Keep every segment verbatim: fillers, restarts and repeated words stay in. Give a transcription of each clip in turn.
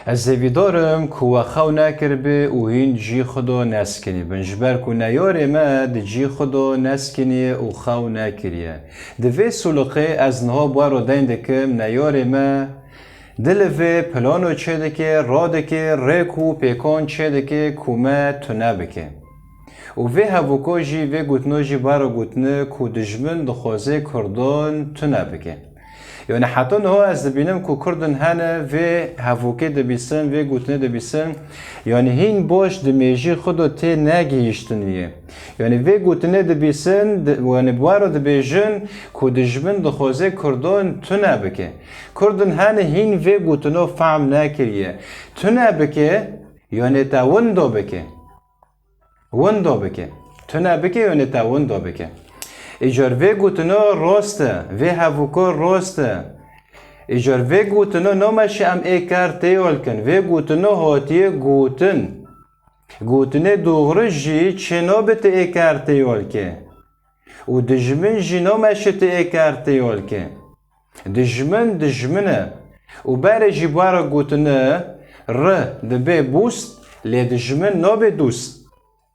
Ez hêvîdar im ku we xew nekiribe û hîn cî xwe do neskinî bin, ji ber ku neyarê me di cî xwe do neskinî û xew nekiriye. Di vê sûliqê ez niha bi we re deyn dikim, neyarê me dilivê plano çêdike, radike, rêk û pêkan çêdike ku me tune bike. Û vê hevûko jî, vê gotino jî bi we re gotine ku dijmin dixwaze Kurdan tune bike. Yanî heta niha ez dibînim ku Kurdin hene vê hevûkê dibîsin, vê gotinê dibîsin. Yanî hîn baş di mêjî xwe de tê negihîştiniyê. Yanî vê gotinê dibîsin, di, yanî bi we re dibêjin ku dijmin dixwaze Kurdan tune bike. Kurdin hene hîn vê gotino fehm nekiriye. Tune bike, yanî te windo bike. Windo bike. Tune bike, yanî te windo bike. Îcar vê gotino rost e, vê hevûko rost e. Îcar vê gotino nameşe em ê kar têyol kin. Vê gotino hatiye gotin. Gotinê doğru jî çê nabe tu ê kar têyol ke. Û dijmin jî nameşe tu ê kar têyol ke. Dijmin, dijmin e. Û berê jî bi we re gotine, ri dibe bûst, lê dijmin nabe dûst.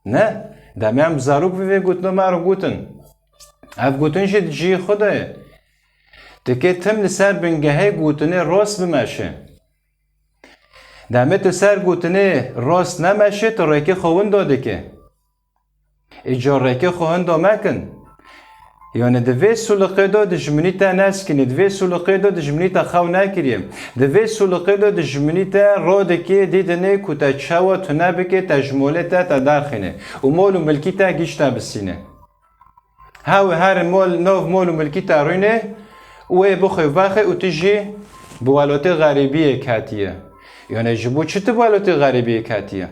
Ne, demê em zarok bi vê gotino me re gotin. Ev gotin jî di cihê xwe de ye. Tikê tim li ser bingehê gotinê rost bimeşe. Demê tu ser gotinê rost nemeşe, tu rêkê xwe winda dike. Îcar rêkê xwe hinda mekin. Yanî di vê sûliqê de dijminî te neskinî, di vê sûliqê de dijminî te xew nekiriye. Di vê sûliqê de dijminî te radikê dîdinê ku te çawa tune bike, te ji molê te te derxîne. Û mol û milkî te giş te bisîne. Hewe her mol, nav mol û milkî te rûne û ê bixwe vexwe û tu jî bi welatê xerîbiyê ketiye. Yanî ji bo çi tu bi welatê xerîbiyê ketiye?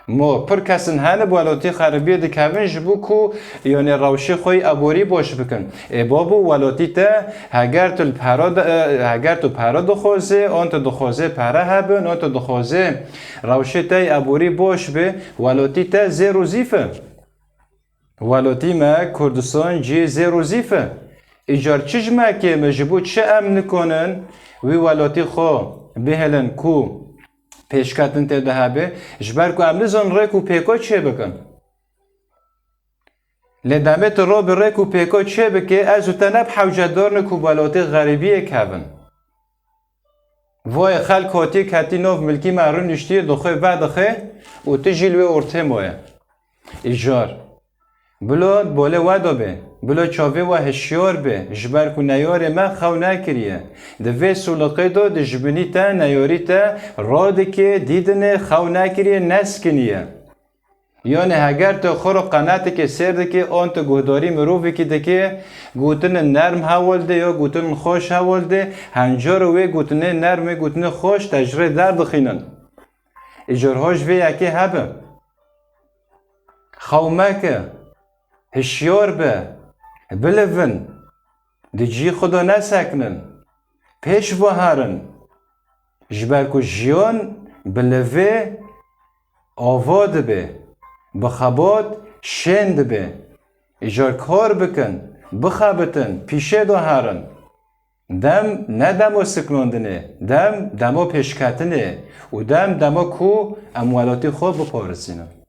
Mo, pir kesin hene bi welatî xeribiyê dikevin ji bo ku, yanî, rewşê xwe yî eborî baş bikin. Ê babo, welatî te heger tu li pera de, e, heger tu pera dixwaze, an tu dixwaze pera hebin, an tu dixwaze rewşê te yî eborî baş be, welatî te zêr û zîf e. Welatî me Kurdistan cihê zêr û zîf e. Îcar çi ji me kêm e, ji bo çi em nikonin wî welatî xwe bihêlin ku pêşketin tê de hebe, ji ber ku em nizan rêk û pêka çê bikin. Lê demê tu ro bi rêk û pêka çê bike, ez û te ne bi hewce dor ne ku welatê xerîbiyê kevin. Voyê xelk hatiye ketî nav milkî me rûniştiye, dixwe vedixe û tu jî li wê ortê moye. Îcar. Bilo bolê we do be, bilo çavê we hişyar be, ji ber ku neyarê me xew nekiriye. Di vê sûliqê de dijminî te, neyarî te, radike, dîdine, xew nekiriye, neskiniye. Yanî heger tu xwe ro qenateke sêr dike, an tu guhdarî mirovekî dike, gotinê nerm hewil de ya gotinên xweş hewil de, hencar û wê gotinê nerm, wê gotinê xweş te ji rê derdixînin. Îcar ho ji vê yekê hebe. Xew meke, hişyar be, bilivin, di cî xwe de nesekinin, pêş ve herin. Ji ber ku jiyan bi livê ava dibe, bi xebat şên dibe. Îcar kar bikin, bixebitin, pîşê de herin. Dem ne demo siklandinê, dem demo pêşketinê û dem demo ku em welatî xwe biparêzînin.